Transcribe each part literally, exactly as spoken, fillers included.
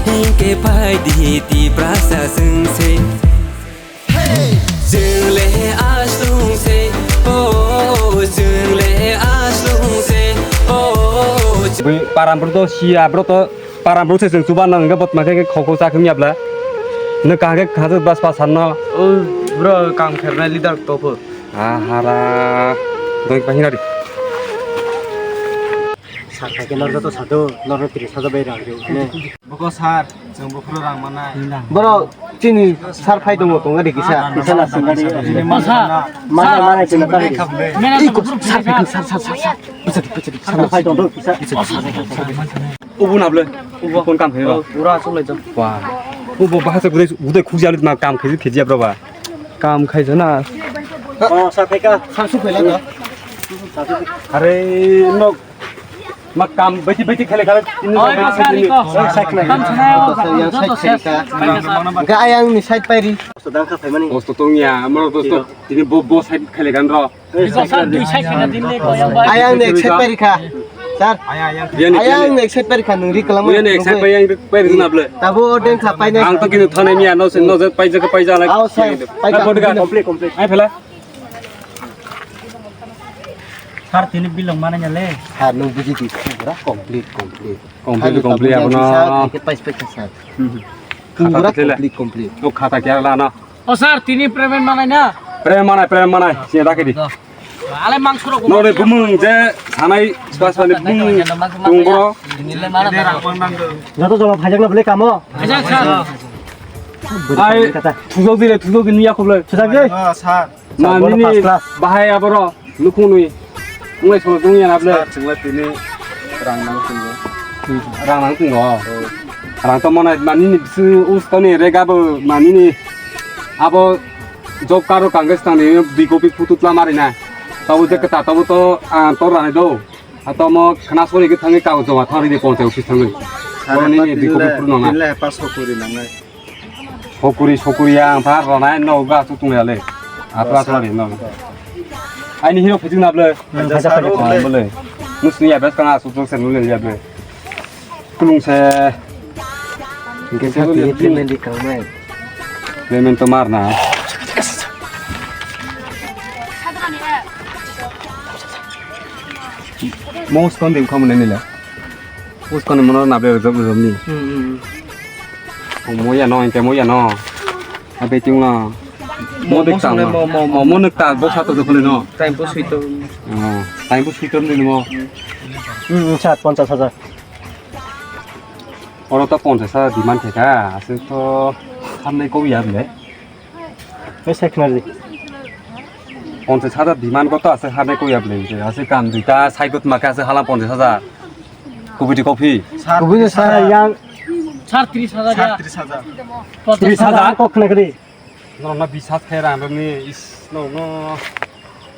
Hingke pai di Tiprasa sengse. Chwng le aslung se, oh, chwng le aslung se, oh. Bui param bro to sia bro to param bro se chwng chuba nang ga bot ma khe khoko sa khum yabla. Ne ka ge kha bas pa san no. Oh, bro kam kherna leader to pho. Ah, hara. Doi pa hinari. Sar khaikhe norok joto sado, norok tiri saja bai rang rw ne. Buko sar, chwng buphuru rang manai. Borok chini sar phai tongo, tongo de kisa. Kisa na singari. Masa. Mana, mana chini kari. Mena to buphuru sar phai sar, sar, sar, sar. Pachari, pachari. Sar phai tongo kisa. Ubu na ble. Ubu kon kam khe ba. Pura chulai jam. Wah. Ubu bahasa gudai, gudai khuk jali ma kam khe khe jia bro ba. Kam khai jana. Oh, sar phai ka. Sar su phai la ka. Are no. Ma kam baiti baiti khale khale. Oi, ka sari ko. Sai khale. Kam sana. Joto sai khale ka. Ga ayang ni side pairi. Dosto tong ya, amro dosto. Tini bo bo side khale kan ro. Iko sar dui side khale din le ko yang bai. Ayang ni side pairi kha. Sar. Ayang ni side pairi kha nung ri kalam. Ayang ni side pairi yang pairi na ble. Tabo den kha pai na. Ang to kini thane mi ano sen no pai jaga pai jala. Aw sir. Pai ka. Complete complete. Ai phela. Sar tini bilong mana nyale. Ha nung buji di. Pura complete complete. Complete complete abono. Pai pai ka sar. Pura complete complete. O khata kya la na. O sir tini payment manai na. Payment manai payment manai. Sini dakhe di. Ale mangso rok. Nore bumung je sanai spas mani bumung tung boro. Joto joma phajak na bole kamo. Phajak sir. Ai thujok dile thujok dile ya khoble. Sir. Ma nini bahai aboro nukhung nui. Ngai solo dung ya nable. Sir, chwngla tini rang nang tongo. Rang nang tongo. Rang to mane manini bisu us toni rega bo manini abo job card o Congress tangni di copy photo tla mari na. Tabo je kata tabo to ah, tor rani do. Atomo khana sori ke thangi kagoj joma thari de ponte office thangi. Sir, Koroni ni di copy photo nang na. Tinle hepa sokuri nangnai. Sokuri, sokuri ya, ang thar ronai, no, ga, tu, tung, ya, le. Atra, atra, le, no. Aini hero phajing na, ble. Hmm, phajak, phajak. Oh, ble. Nus ni ya, bes, kang, asu, tung, sen, le, ya, ble. Kulung se. Hingke sa, tini payment di kang nai. Payment to mar na. Mos kon dim khamu nai nila. Uskoni mono nabe rwjak rwjak ni. Hmm, hmm. Moya no, hingke moya no. Abe ting no. Mo dik tang no. Mo, mo, mo. Oh, mo nuk ta, bo sato dokole no. Time po suito. Oh, time po suito ni mo. Hmm, hmm, sir, ponchas hajar. Oro to ponchas hajar demand khe kha, aswk to hamnai kok ya bile. Bai secondary. Ponchas hajar demand kok to aswk hamnai kok ya bile, aswk kam duita cycle ma khe aswk hala ponchas hajar. Kubui di kopi. Kubui ni sir yang. Sir tris hajar ya. Sir tris hajar. Tris hajar kok khna kri. Norokno bisas khe rang rwni is norokno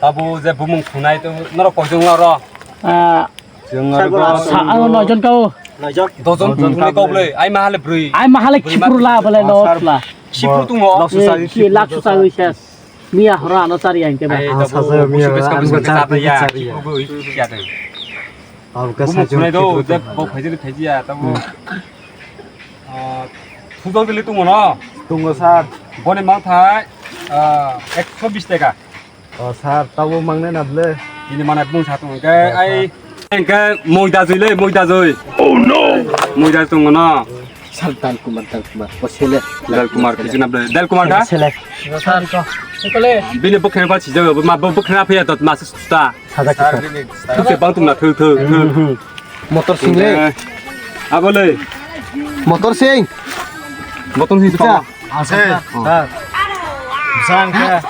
tabo je bumung khunai to norok koichong oro. Ah, chwng oro sa-, ano noijon kao. Dojon khunai kok le, ai mahale brwi. Ai mahale khipru la bale no la. Khipru tungo. Ki lak susa wi ses. Miya hora ano chari ang ke ba. Ai tabo busu biska biska chari ya. Khipru goi ya de. Bumung khunai do, je bo phaijili phaijiya tabo. Ah, thujol dili tungo no? Tungo sir. Boni mangthai, ah, ekso bis taka. O sir, tabo mangnai na ble? Bini manai bumung sa tongo khe, ai, hingke moida joi le, moida joi. Oh no! Moida tongo no? Sir, Dal Kumar, Dal Kumar. O sele. Dal Kumar, kisi na ble? Dal Kumar ka? Sele. Sir ko. Bini bokhe ba sijak, ma bokhe na phiya dot ma susta. Sajak sir. Thukse bang tongna thuk, thuk, thuk. Motor sing le. Abo le. Motor sing. Motor sing. Ase. Sir. Sangka.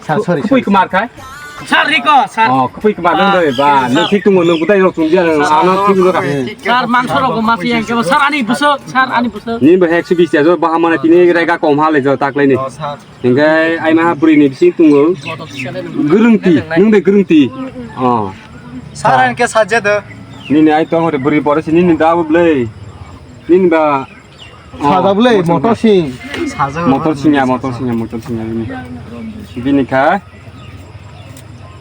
Sir, sorry. Kupui kumar kai? Sir, Riko, sir. Oh, kupui kumar nang doi ba. Nang thik tungo nang kutai rok tungja nang. Ano thik nang. Sir, mangso rok ma si yang ke sir ani buso, sir ani buso. Ni ba hek si bis ya jo ba hamana tini rega kom ha le jo tak le ni. Oh, sir. Hingke ai maha bwrwi ni bising tongo. Gwrwngti, nwng de gwrwngti. Oh. Sir, ang ke sajado. Nini ai tong hore bwrwi pore si nini da bo blei. Nini ba. Oh, sajak blei, motor sing. Motor sing ya, motor sing ya, motor sing ya nini. Bini kha.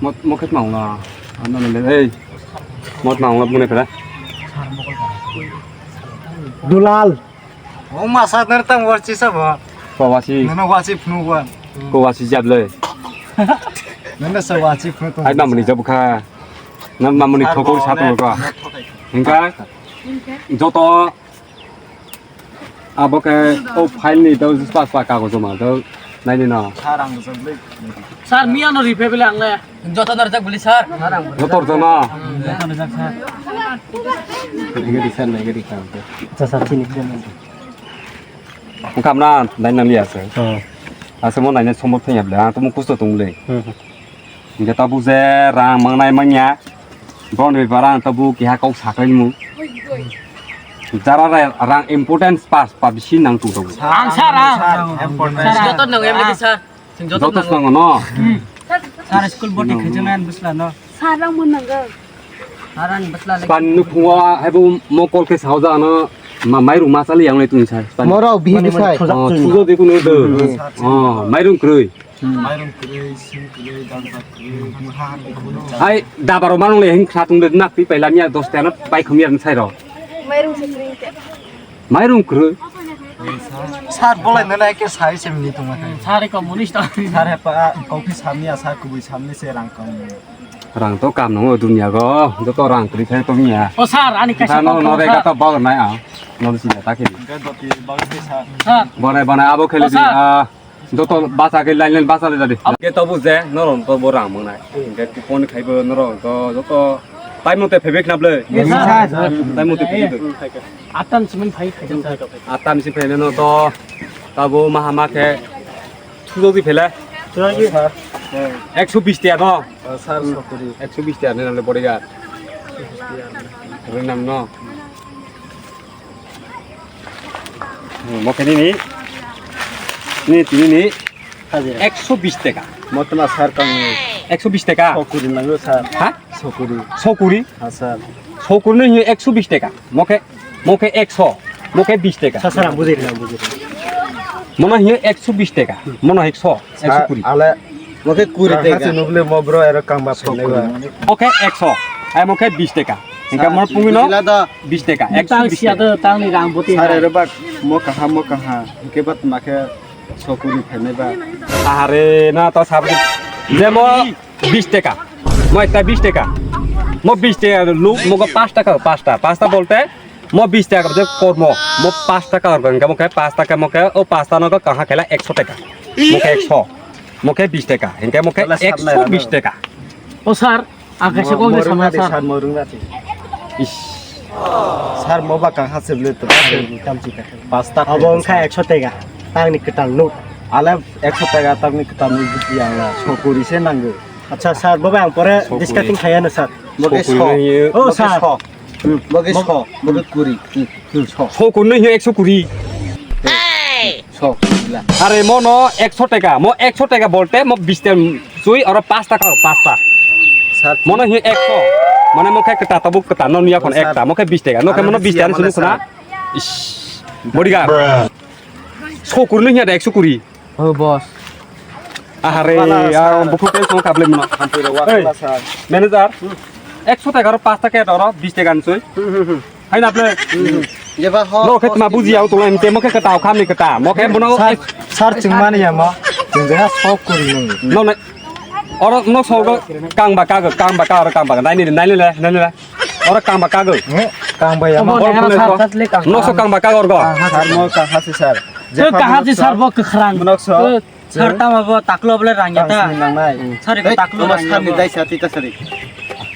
Mot, mokhet ma wngla. Ano le, ei. Mot ma wngla bune pera. Dulal. O masa nar tang warchi sabo. Ko wasi. Nana wasi phunu wa. Ko wasi jable. Nana sa wasi phunu to. Ai mamuni jabu kha. Na mamuni thokol satu ka. Hingka joto abo ke o file ni do pas pa kago joma do naini no. Sir, miya no reply bele ang le. Joto no rejak boli, sir. Joto rejak no. Joto rejak, sir. Nai gari, sir, nai gari kam. Acha, sir, chini. Wngkha mna, nai nang liya se. Oh. Asa mo nai nai sombo thang ya ble, ang to mo kusto tong ble. Hmm. Hingke tabuk je rang mangnai manya. Bon be barang tabuk kiha kok sakai mu. Jara ra-, rang importance pas pa bisi nang tu tabuk. Ang sir, ang. Sir, important. Sir, joto nang em lagi, sir. Joto swngo no. Hmm. Sir, school body khejeng nai bwsla no. Sir, rang mun nang go. Sir, ang bwsla lagi. Span nu phungo haibo mo call khe sao ja ano ma-, mairung ma chali yang le tuni sir. Span. Moro bihik mani, mani sai. Thujak. Oh, tuni. Thujo de kunu de. Hmm. Oh, mairung kroi. Hmm. Mairung kroi, sing kroi, dal bhat kroi, buha han kroi. Ai, dabaro manung le hing kha tung de nak pi paila miya dos ta no pai khum yar sai ro. Mairung se kroi te. Mairung kroi. Sir, bolai nana ke sai se mini tong ma. Sir, communist. Sir, he pa, kopi samni asa kubui samni se rang kong. Rang to kam nongo dunia go, joto rang kwrwi khe tongya. O sir, ani kaisa no, kok no, tong, rega sir. To bal nai a. No sini ta khe. Enggak, doti bal sih, sir. Sir. Bone, bone, abo kheli di. O, sir. Ah, joto basa khe line line basa le jadi. Ke to buje, no ron to bo rang mung nai. Ke kupon khai bo no ron to joto time mote phebek na ble. Yes, sir. Time mote phebek. Atan simin phai khai, sir. Atan si phai no to tabo mahama khe. Thudo di phela. Thudo di. Sir. Ekso bish tiya no? Oh, sir, sokuri. Ekso bish tiya ni namle bodyguard. Ring nam no. Hmm, mo khe nini. Ni tini ni. Hajira. Ekso bish taka. Mo tama sir kang ni. Ekso bish taka. Sokuri nango sir. Ha? Sokuri. Sokuri? Ha, sir. Sokuri ni ekso bish taka. Mo khe Mo khe ekso, mo khe bish taka. Sir, sir, ang bujai rina, ang bujai rina. Mono hiyo ekso bish taka, mono ekso, ekso kuri. Ale, mo khe kuri taka. Hasi nubli mo bro ero kangba phenai ba. Mo khe ekso, ai mo khe bish taka. Hingka mo pungino bujila da. Bish taka, ekso bish taka. Tang siya do, tang ni rang boti. Sir, ero ba mo kaha, mo kaha. Hingke ba tma khe sokuri phenai ba. Are na to sab. Je mo bish taka. Mo ekta bish taka. Mo bish taka lu, mo ko pash taka, pash ta, pash ta bolte Mo bish taka je kormo, mo pash taka orgo, hingke mo khe pash taka, mo khe o pash ta no kaha khela ekso taka. Mo khe ekso, mo khe bish taka, hingke mo khe ekso bish taka. O sir, ang kaisa kok samna sir. Sir, mo rwngna di. Ish. Sir, mo ba kaha se ble to, pash taka. Abo wngkha ekso taka, tangni kwtal nuk. Ale ekso taka tangni kwtal nuk buji ang la, sokuri se nango. Acha sir, bo bai ang pore discussing khai ano sir. Bo khe sokuri so. O sir. Hmm, bo khe so, bo khe kuri. Hmm, hmm, so. Sokuri no hiyo ekso kuri. So, la. Are mono ekso taka, mo ekso taka bolte mo bish taka sui oro pash taka, pash ta. Sir. Mono hiyo ekso. Mane mo khe kwtal tabuk kwtal no niya kon ekta, mo khe bish taka. No khe mono bish taka sunu khuna. Ish. Bodyguard. Sokuri no hiya da ekso kuri. Oh, boss. Ahare, ah, buku pen song kable mano. Hampir wa kala sir. Manager, ekso taka ro pash taka doro, bish taka ansoi. Hai na ple. Je ba ho. No khe tma buji au tula, em temo khe kata, kham ni kata. Mo khe bono sir, sir chingmani ya mo. Chingja sok kuri nung. No, no. Oro no sogo kang ba kago, kang ba kago, kang ba. Nai ni, nai ni le, nai ni le. Oro kang ba kago. Eh, kang ba ya ma. Oro phone ko. No so kang ba kago orgo. Sir mo kang hasi sir. Sir kang hasi sir bo kwkhrang. Monok so. Sir tama bo taklo bole rangya ta. Sir ko taklo rangya. Sir ni dai sati ta sari.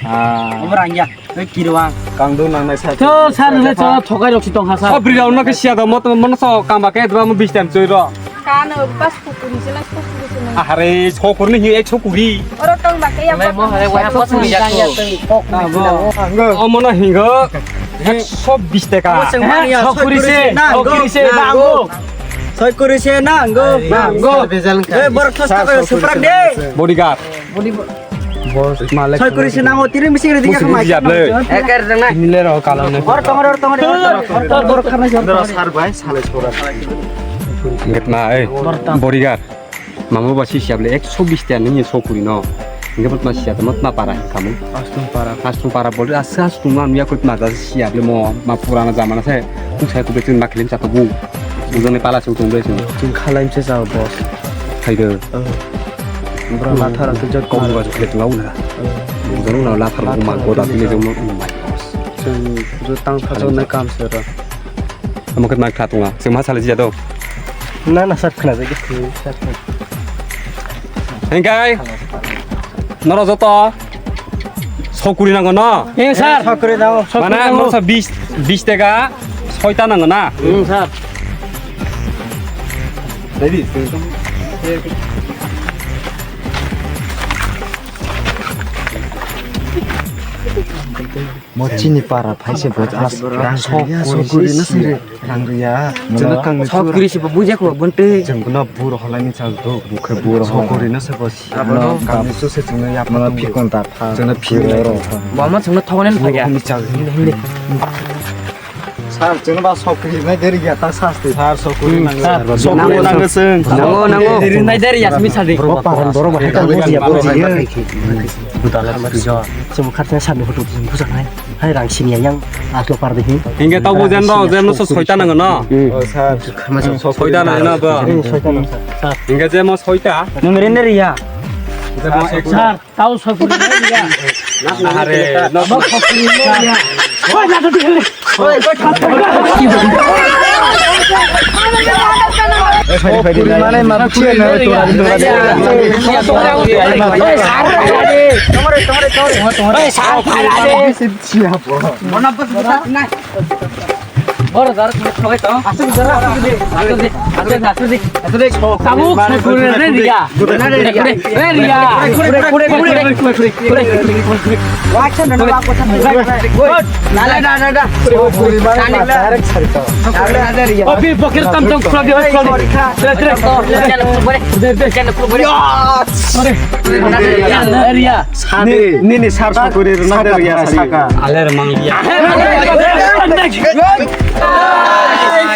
Ah. Obo rangya. Kirwa. Kang do nang nai sir. To sir le cho thokai rok si tong ha sir. O bri rok no ke sia do mo to mo so kang ba ke dwa mo bish taka choi ro. Kano pas pukuri sila pukuri sila. Ahare sokuri ni hiyo ek sokuri. Oro tong ba kaya. Mo hare wa mo sokuri ya ko. Omo no hingo. Ekso bish taka. Sokuri se, sokuri se nango. Sokuri se nango. Nango. Eh, borok thos thos suprak de. Bodyguard. Boss, malek. Soi kuri se nango, tiri mising re diga. Musi khamai. Buji jable. Eker jang nai. Nile ro kalam ne. Or tong, or tong, or tong, or tong, or tong, or tong, or tong. Sar bai, sale sora. Ngetna, eh. Bodyguard. Mamu ba si siable ekso bish taka nini sokuri no. Nge bot ma siya, bot ma para kamu. Astung para. Astung para bol, as astung ma nuya kut ma da siable mo, ma purana jamana se. Sai kubek tin makhilim chapa bu. Bujoni pala sung tung be sung. Tin khalai mse sa boss. Hai de. Bro, lathar tu jot kong ba jukle tu launa. Bujoni na lathar bu ma goda pile jong no. Sung jot tang phajo na kam sera. Amo ket mak khatunga. Sung ma sale jia do. Na na sat khna jagi. Hengkai. Noro joto sokuri nango no? Eh, sir. Sokuri nango. Mana noro sa bis, bis tega soita nango na? Hmm, sir. Ready? Mo chini para phaise bo as rang sok kuri na sire rang riya. Chana kang sok kuri si bo bujak bo bunte. Jeng guna bur holai ni chal do. Bukhe bur sok kuri na se bo. Abono kang su se chungna ya mana phikon ta pha. Chana phikon ro. Bo ma chungna thogonen pha ya. Hindi, hindi. Sir, chwngno ba sok kiri nai deri ya ta sasti. Sir, sok kiri nang. Sir, sok kiri nang sir. Nango, nango. Deri nai deri ya simi sadi. Bo paran boro ba heka bo jiya bo jiya. Budala sir. Chum khat na sami hoto bujang nai. Hai rang sini yang aslo par de hin. Hingke tau bo jen ro, jen ro so soita nang no. Oh, sir. Soita nang no bo. Soita nang sir. Hingke je mo soita. Nung ren deri ya. Sir. Tau sokuri ya. Are, no. Sokuri ya. Oi, na to dile. Oi, sokuri mane ma chie na to. Oi, sokuri. Oi, sokuri. Bona bos na. Boro dar kule khobai to. Asuk dar, asuk di. Asuk di, asuk di, asuk di, asuk di. Tabuk kule re riya. Re riya. Kule, kule, kule, kule. Action na ba ko sa. Na, na, na, na. Obi bokir tam tam kula di, kula di. Re, re. Re, re. Sade. Nini, nini sar sokuri rwna de riya saka. Aler mangliya.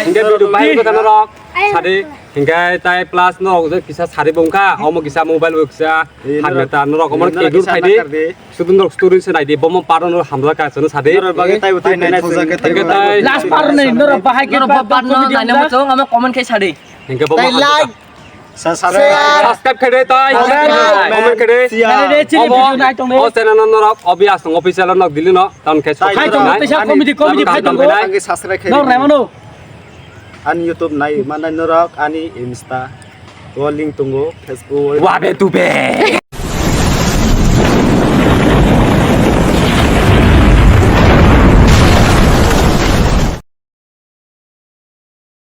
Hingke video bahai kotha norok sade. Hingke tai plus norok je kisa sade bo wngkha. Omo kisa mobile bo kisa. Hamya ta norok omo kisa khaidi. Sudun norok story se naidi. Bomo paro norok hamla ka chano sade. Norok bagwi tai bo tai nai thokjak khe tai. Hingke tai. Last paro nei norok bahai khe norok bo paro no naina mo chong ama comment khai sade. Hingke bomo. Subscribe khe de tai. Comment khe de. Omo, o channel no norok, obi asong official no dili no, tan khe subscribe khai tongo, nai. Teisa comedy, comedy khai tongo. Norok naimano. Ani YouTube nai manai norok, ani Insta o link tongo, Facebook o. Wa be tu be.